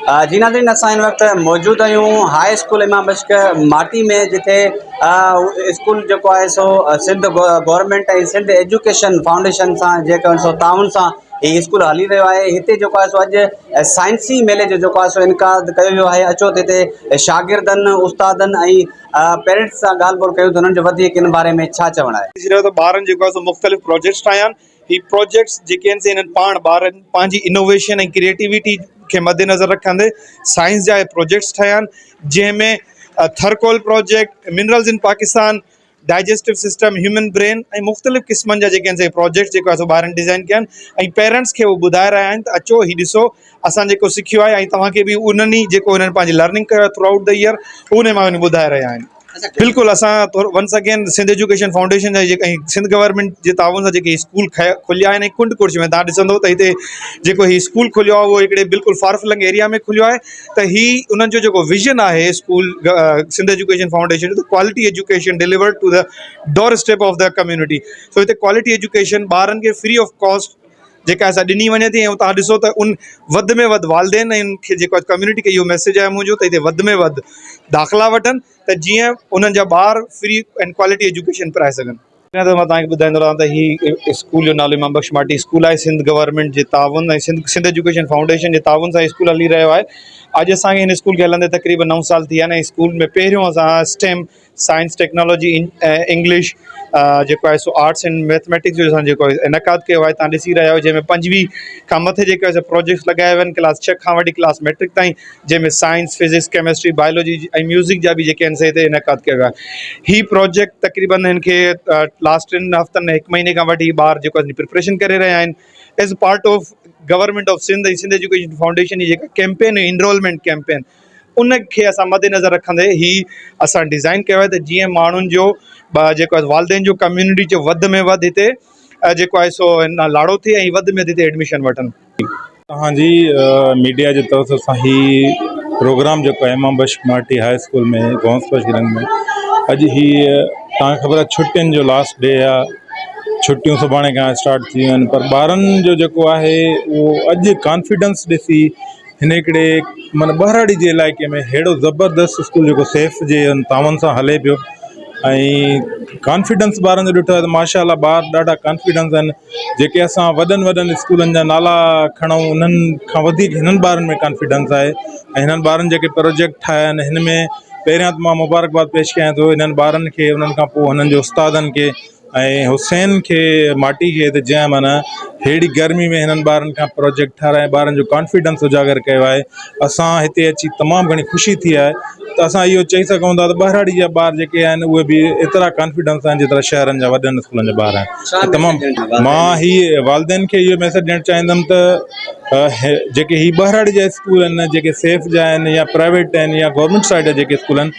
جي ناظرين اسان هن وقت موجود آهيون هاء اسڪول امام بشڪ ماٽي ۾ جتي اسڪول جيڪو آهي سو Sindh government ۽ Sindh education foundation سان جيڪو سو تعاون سان هي اسڪول هلي رهيو آهي هتي جيڪو آهي سو اڄ سائنسي ميلي جو جيڪو آهي سو انعقاد ڪيو ويو آهي اچو ته هتي شاگردن استادن ۽ پيرنٽس سان ڳالهه ٻولهه ڪيون ته انهن جو وڌيڪ ان باري ۾ ڇا چوڻ آهي. ڏسي رهيو ته ٻارن جيڪو آهي سو مختلف پروجيڪٽس ٺاهيا آهن هي پروجيڪٽس جيڪي آهن سي هنن پاڻ ٻارن پنهنجي انوويشن ۽ ڪريئيٽوٽي کي مد نظر رکندي سائنس جا هي پروجيڪٽس ٺاهيا آهن جنهن ۾ Thar coal project minerals in Pakistan digestive system human brain ۽ مختلف قسمن جا جيڪي آهن سي پروجيڪٽس جيڪو آهي سو ٻارن ڊزائن ڪيا آهن ۽ پيرنٽس کي هو ٻڌائي رهيا آهن ته اچو هي ڏسو اسان جيڪو سکيو آهي ۽ توهان کي به انهن ئي جيڪو هنن پنهنجي لرننگ ڪيو آهي ٿرو آئوٽ the air ان مان ٻڌائي رهيا آهن بلڪل اسان once again Sindh education foundation جا جيڪا سنڌ گورنمينٽ جي تعاون سان جيڪي اسڪول کليا آهن ۽ ڪنڊ ڪڙڇ ۾ تهان ڏسندو ته هتي جيڪو هي اسڪول کليو آهي اهو هڪڙي بلڪل فار فلنگ ايريا ۾ کليو آهي ته هي انهن جو جيڪو ويزن آهي اسڪول سنڌ ايجوڪيشن فائونڊيشن جو ته quality education delivered to the doorstep of the community so هتي ڪوالٽي ايجوڪيشن ٻارن کي فري آف ڪاسٽ جيڪا اسان ڏني وڃي ٿي ۽ تهان ڏسو ته ان وڌ ۾ وڌ والدين ۽ ان کي جيڪو آهي ڪميونٽي کي اهو ميسيج آهي منهنجو ته هتي وڌ ۾ وڌ داخلا وٺن ته جيئن انهن جا ٻار فري ۽ ڪوالٽي ايجوڪيشن پرائي سگهن. پهريان ته مان توهان کي ٻڌائيندو رهان ته هي اسڪول جو نالو امام بخش ماٽي اسڪول آهي سنڌ گورنمينٽ جي تعاون ۽ سنڌ سنڌ ايجوڪيشن فائونڊيشن جي تعاون سان اسڪول هلي رهيو آهي اڄ اسان کي هن اسڪول کي هلندي تقريبن نو سال ٿي ويا آهن ۽ اسڪول ۾ پهريون اسان اسٽيم سائنس ٽيڪنالاجي انگلش جيڪو آهي سو آرٽس اينڊ ميٿميٽڪس جو اسان جيڪو انعقاد ڪيو آهي تان ڏسي رهيا آهيو جنهن ۾ پنجويهه کان مٿي جيڪا سو پروجيڪٽس لڳايا ويا آهن ڪلاس ڇهه کان وٺي ڪلاس ميٽرڪ تائين جنهن ۾ science physics chemistry biology ۽ music جا به جيڪي آهن سي هتي انعقاد ڪيا ويا آهن هي پروجيڪٽ تقريبن هن کي لاسٽ ٽن هفتن هڪ مهيني کان وٺي ٻار جيڪو آهي پريپريشن ڪري رهيا آهن as part of government of Sindh ۽ Sindh education foundation جي جيڪا ڪيمپين هئي انرولمينٽ ڪيمپين ان کي اسان مد نظر رکندي هي اسان ڊزائن ڪيو آهي ته جيئن ماڻهن جو جيڪو آهي والدين جو ڪميونٽي جو وڌ ۾ وڌ هتي جيڪو آهي سو لاڙو ٿئي ۽ وڌ ۾ وڌ هتي ايڊميشن وٺن. توهان جي ميڊيا جي طرف سان هي پروگرام جيڪو آهي امام بخش ماٽي هاء اسڪول ۾ غوث بخش گرنگ ۾ اڄ هي توهان کي خبر آهي ڇٽين جو لاسٽ ڊي آهي ڇٽيون سڀاڻي کان اسٽارٽ ٿي ويون آهن پر ٻارن جو جيڪو آهي اهو اڄ ڪانفيڊنس ڏسي هن هڪڙي معنيٰ ٻهراڙي جي علائقي ۾ ههڙو زبردست اسڪول جيڪو سيف جي تعاون سان هلي پيو ۽ ڪانفيڊنس ٻارن جو ڏٺو آهي ته ماشاء الله ٻار ڏاڍا ڪانفيڊنس آهن جيڪي اسان وڏن وڏن اسڪولن جا نالا کڻون انهن کان وڌيڪ هنن ٻارن ۾ ڪانفيڊنس آهي ۽ هنن ٻارن جيڪي پروجيڪٽ ٺاهيا آهن هن ۾ پهريان ته مان مبارڪباد پيش ڪيان ٿو هنن ٻارن کي انهن کان پوء هنن جي استادن کي ۽ حسين کي ماٽي کي ته جنهن معنيٰ ههڙي گرمي ۾ هنن ٻارن کان پروجيڪٽ ٺاراهي ٻارن جو ڪانفيڊنس اجاگر ڪيو آهي اسان هتي اچي تمام گهڻي خوشي ٿي آهي ته اسان اهو چئي سگهون ٿا ته ٻهراڙي جا ٻار جيڪي آهن اهي به ايترا ڪانفيڊنس آهن جيترا شهرن جا وڏن اسڪولن جا ٻار آهن تمام مان هي والدين کي اهو ميسيج ڏيڻ چاهيندم ته جيڪي هي ٻهراڙي جا اسڪول آهن جيڪي سيف جا آهن يا پرائيويٽ آهن يا گورنمينٽ سائيڊ جا جيڪي اسڪول آهن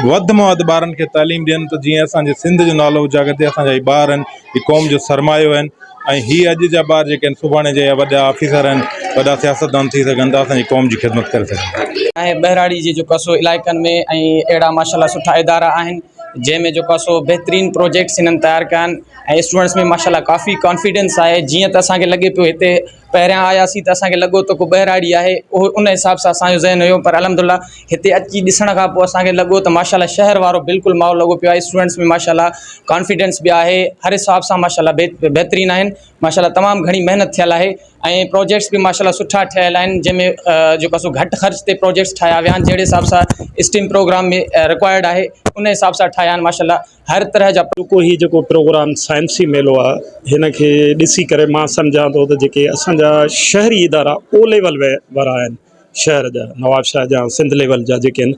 وڌ مان وڌ ٻارن کي تعليم ڏين ته جيئن اسانجي سنڌ جو نالو اجاگر ٿئي اسانجا هي ٻار آهن هي قوم جو سرمايو آهن ۽ هي اڄ جا ٻار جيڪي آهن سڀاڻي جا وڏا آفيسر آهن وڏا سياستدان ٿي سگهن ٿا اسانجي قوم جي خدمت ڪري سگهن ٿا. ۽ ٻهراڙي جي جيڪو سو علائقن ۾ ۽ اهڙا ماشاء الله سٺا ادارا آهن جنهن ۾ جيڪو سو بهترين پروجيڪٽس هنن تيار ڪيا آهن ۽ اسٽوڊنٽس ۾ ماشاء الله ڪافي ڪانفيڊنس آهي جيئن ته اسانکي لڳي پيو هتي پهريان آياسين ته اسان کي لڳو ته ڪو ٻهراڙي آهي اهو ان حساب سان اسان جو ذهن هيو پر الحمد لله هتي اچي ڏسڻ کان پوء اسان کي لڳو ته ماشاء الله شهر وارو بلڪل ماحول لڳو پيو آهي اسٽوڊنٽس ۾ ماشاء الله ڪانفيڊنس به آهي هر حساب سان ماشاء الله بهترين آهن ماشاء الله تمام گهڻي محنت ٿيل آهي ۽ پروجيڪٽس به ماشاء الله سٺا ٺهيل آهن جنهن ۾ جيڪو آهي سو گهٽ خرچ تي پروجيڪٽس ٺاهيا ويا آهن جهڙي حساب سان اسٽيم پروگرام ۾ رڪوائرڊ آهي ان حساب سان ٺاهيا آهن ماشاء الله هر طرح جا. جيڪو هي جيڪو پروگرام سائنسي ميلو آ هن کي ڏسي ڪري مان سمجهان ٿو ته جيڪي اسان جا شهري ادارا او ليول وارا آهن شهر جا نواب شاهه جا سنڌ ليول جا جيڪي آهن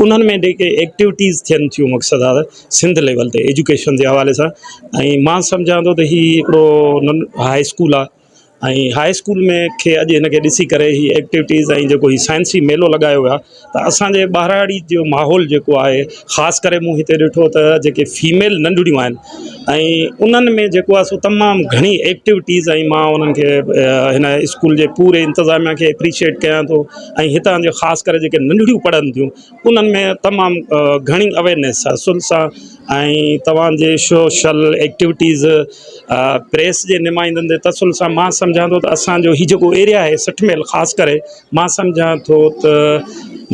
انهن ۾ جيڪي ايڪٽيوٽيز ٿين ٿيون مقصد آ ته سنڌ ليول تي ايجوڪيشن جي حوالي سان ۽ مان سمجهان ٿو ته هي هڪڙو هاء اسڪول آ ۽ هاء اسڪول ۾ کي اڄ هن کي ڏسي ڪري هي ايڪٽيوٽيز ۽ جيڪو هي سائنسي ميلو لڳايو ويو آهي ته اسانجي ٻهراڙي جو ماحول جيڪو آهي خاص ڪري مون هتي ڏٺو ته جيڪي فيميل ننڍڙيون آهن ۽ انهن ۾ جيڪو آهي سو تمام گهڻي ايڪٽيوٽيز ۽ مان انهن کي هن اسڪول جي پوري انتظاميا کي اپريشيئيٽ ڪيان ٿو ۽ هتان جو خاص ڪري جيڪي ننڍڙيون پڙهن ٿيون انهن ۾ تمام گهڻي اويرنيس آهي سل سان ۽ توهان جي سوشل ايڪٽيوٽيز پريس جي نمائندن جي تسل سان مان سمجهان. سمجهان ٿو ته اسان جو هي جيڪو ايريا آهي 60 ميل خاص ڪري مان سمجهان ٿو ته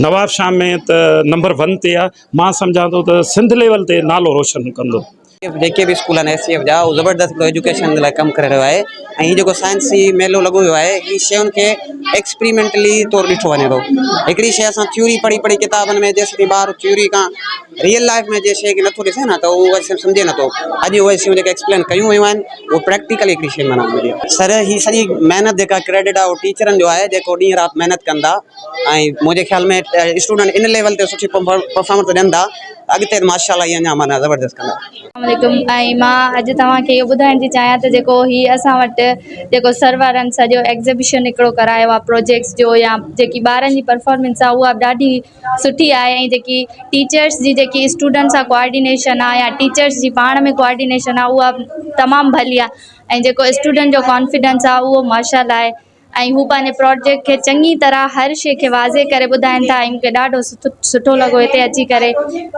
نواب شاهه ۾ ته نمبر ون تي آهي مان سمجهان ٿو ته سنڌ ليول تي نالو روشن ڪندو. جيڪي به اسڪول آهن ايس سي ايف جا اهو زبردست هڪڙو ايجوڪيشن جي لاء ڪم ڪري رهيو آهي ۽ هي جيڪو سائنسي ميلو لڳو ويو آهي هي شين کي ايڪسپريمينٽلي طور ڏٺو وڃي ٿو هڪڙي شي اسان ٿيوري پڙهي پڙهي ڪتابن ۾ جيسين ٻار ٿيوري کان ريئل لائف ۾ جنهن شي کي نٿو ڏسي نه ته اهو سمجهي نٿو اڄ اهي شيون جيڪي ايڪسپلين ڪيون ويون آهن اهو پريڪٽيڪلي هڪڙي شي معنيٰ ملي آهي سر هي سڄي محنت جيڪا ڪريڊٽ آهي اهو ٽيچرن جو آهي جيڪو ڏينهن رات محنت ڪن ٿا ۽ منهنجي خيال ۾ اسٽوڊنٽ ان ليول تي سٺي پرفارمنس ڏين ٿا اڳتي ته ماشاء الله هي اڃا معنيٰ زبردست ڪندا. السلام عليڪم ۽ مان اڄ توهان کي اهو ٻڌائڻ ٿي چاهيان ته جيڪو هي اسان وٽ جيڪو سر وارن سڄو ايگزيبيشن هڪڙو ڪرايو آهي پروجيڪٽس جو يا جيڪي ٻارن جي پرفارمنس آهي اها به ڏاڍي سٺي آهي ۽ جيڪي ٽيچرس جي جيڪي اسٽوڊنٽس سان ڪوآرڊينيشن آهي يا ٽيچرس جي پاڻ ۾ ڪوآرڊينيشن آهي اها به تمام ڀلي آهي ۽ جيڪو اسٽوڊنٽ جو ڪانفيڊنس آهي اهو ماشاء الله آهي ۽ هو پنهنجي پروجيڪٽ کي چڱي طرح هر شيء کي واضح ڪري ٻڌائين ٿا ۽ مون کي ڏاڍو سٺو لڳو هتي اچي ڪري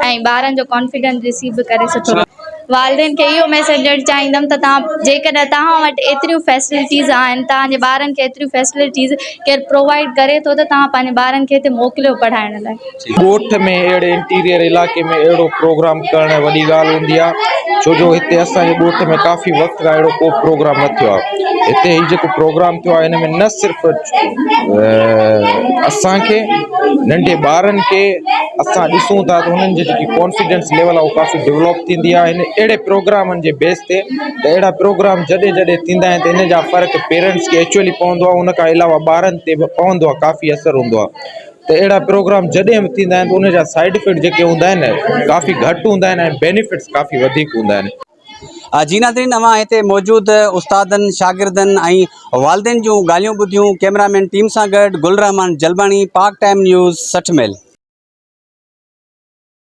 ۽ ٻارن جو ڪانفيڊنس ڏسي به ڪري سٺو لڳو. والدين کي اهو ميسيج ڏيڻ چاهيندم ته توهان جيڪڏهن توهان وٽ ايتريون فيسلٽيز آهن توهان جي ٻارن کي ايتريون فيسلٽيز ڪير پرووائيڊ ڪري ٿو ته توهان پنهنجي ٻارن کي هتي موڪليو پڙهائڻ لاء. ڳوٺ ۾ اهڙي انٽيريئر علائقي ۾ اهڙو پروگرام ڪرڻ وڏي ڳالهه هوندي آهي ڇو جو هتي اسان جي ڳوٺ ۾ ڪافي وقت کان اهڙو ڪو پروگرام نه ٿيو آهي هتي هي جيڪو پروگرام ٿيو آهي هن ۾ نه صرف اسان کي ننڍي ٻارن کي اسان ڏسون ٿا ته انهن جي جيڪي ڪانفيڊنس ليول آهي اهو ڪافي ڊولپ ٿيندي آهي هن اهڙي پروگرامن جي بيس تي ته اهڙا پروگرام جڏهن جڏهن ٿيندا آهن ته ان جا فرق پيرنٽس کي ايڪچوئلي پوندو آهي ان کان علاوه ٻارن تي به پوندو آهي ڪافي اثر هوندو آهي ته اهڙا پروگرام جڏهن به ٿيندا آهن ته ان جا سائيڊ افيڪٽ جيڪي هوندا آهن ڪافي گهٽ هوندا آهن ۽ بينيفٽس ڪافي وڌيڪ هوندا آهن. جي ناظرين اوهان هتي موجود استادن شاگردن ۽ والدين جون ڳالهيون ٻڌيون ڪئميرا مين ٽيم سان گڏ گل رحمان جلباڻي پاڪ ٽائيم نيوز 60 ميل.